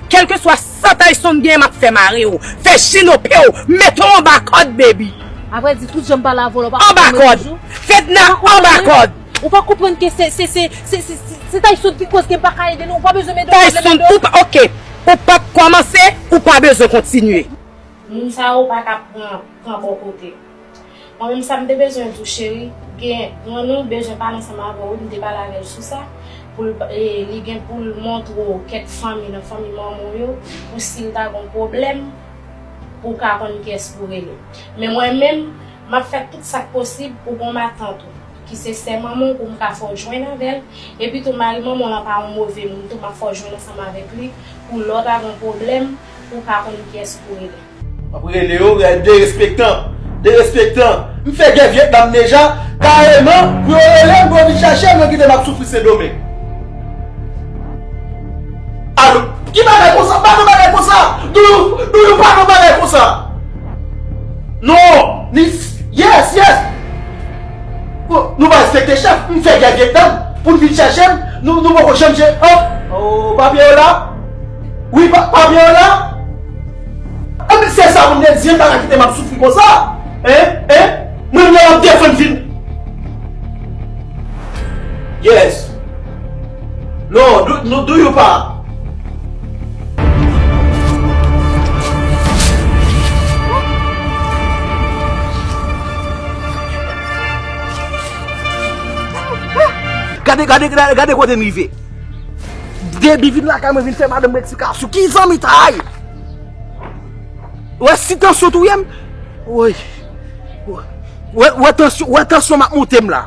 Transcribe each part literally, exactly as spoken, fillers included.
Kèlkeswa sa Tayson gen, m ap fè mare w, fè chinope w, mete w anba kòd, baby. Apre di tout jan m pale avè w la, ou pa konprann mwen toujou? Anba kòd. Fedna, anba kòd. Ou pa konprann ke se, se, se, se, se, se, se Tayson ki koz ke m pa ka ede nou, ou pa bezwen m ede w, ou pa bezwen m ede w. Tayson, ou pa, oke. Ou p ap kòmanse, ou pa bezwen kontinye. Moun sa yo pa ka pran, pran bò kote. Mwen menm sa m te bezwen di w, cheri, gen, grann ou bezwen pale ansanm avè w, wi, m te pale avè l sou sa, pou l, e, li gen pou l montre w kèk fanmi nan fanmi manman w yo, pou si l ta gen yon pwoblèm, pou w ka konn kiyès pou w rele. Men mwen menm, m ap fè tout sa k posib pou gon matant ou, ki se sè manman w, pou m ka fè w jwenn avè l. Epi tou, mari manman w lan pa yon move moun tou, m ap fè w jwenn ansanm avèk li, pou lè w ta gen yon pwoblèm, pou w ka konn kiyès pou w rele. M ap rele yo, derespektan, derespektan. M fè gè Vyetnam deja, kareman, pou yo rele m, pou yo vin chache m, yo kite m ap soufri Sendomeng. Alo, ki bagay konsa? Pa nan bagay konsa! Douyou, Douyou, pa nan bagay konsa! Non! Ni, yes, yes! Bon, nou pa respekte chèf. M fè gè Vyetnam pou n vin chache m. Nou, nou poko janm je-, oh, oh, papye yo la? Wi, pa, papye yo la? Anben, se sa pou m te di, m pa ka kite m ap soufri konsa. Hein? Hein? Mwen menm m ap defann vin. Yes. Non, do, no, Douyou pa. Gade, gade, gade, gade kote n rive. Depi vin lakay mwen vin fè madanm mwen eksplikasyon. Ki zanmitay? Wè si tansyon touye m. Woy. Wè, wè tansyon, wè tansyon m ap monte m la.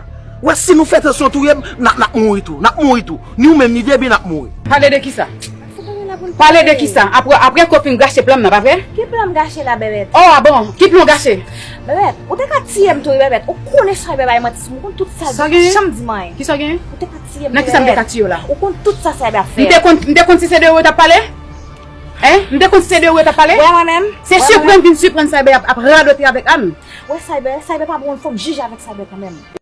Wè si nou fè tansyon touye m, n ap, n ap mouri tou. N ap mouri tou. Ni ou menm, ni Debi, n ap mouri. Pale de kisa? Pale de kisa? Apre, apre ke w fin gache plan m nan, pa vre? Ki plan m gache la, Bèbèt? Oh, ah bon? Ki plan w gache? Bèbèt, ou te ka tiye m tou, wi, Bèbèt. Ou konnen Cyber bay manti sou mwen, ou konn tout sa l di, janm di m anyen. Kisa w genyen? Ou te ka tiye m, Bèbèt. Nan kisa m te ka tiye w la? Ou konn tout sa Cyber ap fè. M te konn, m te konn si se de ou yo t ap pale? Hein? M te konn si se de ou yo t ap pale? Wè mwen menm. Se siprann vin siprann Cyber ap, ap radote avèk Ann. Wè Cyber, Cyber pa bon, fò m jije avèk Cyber kanmenm.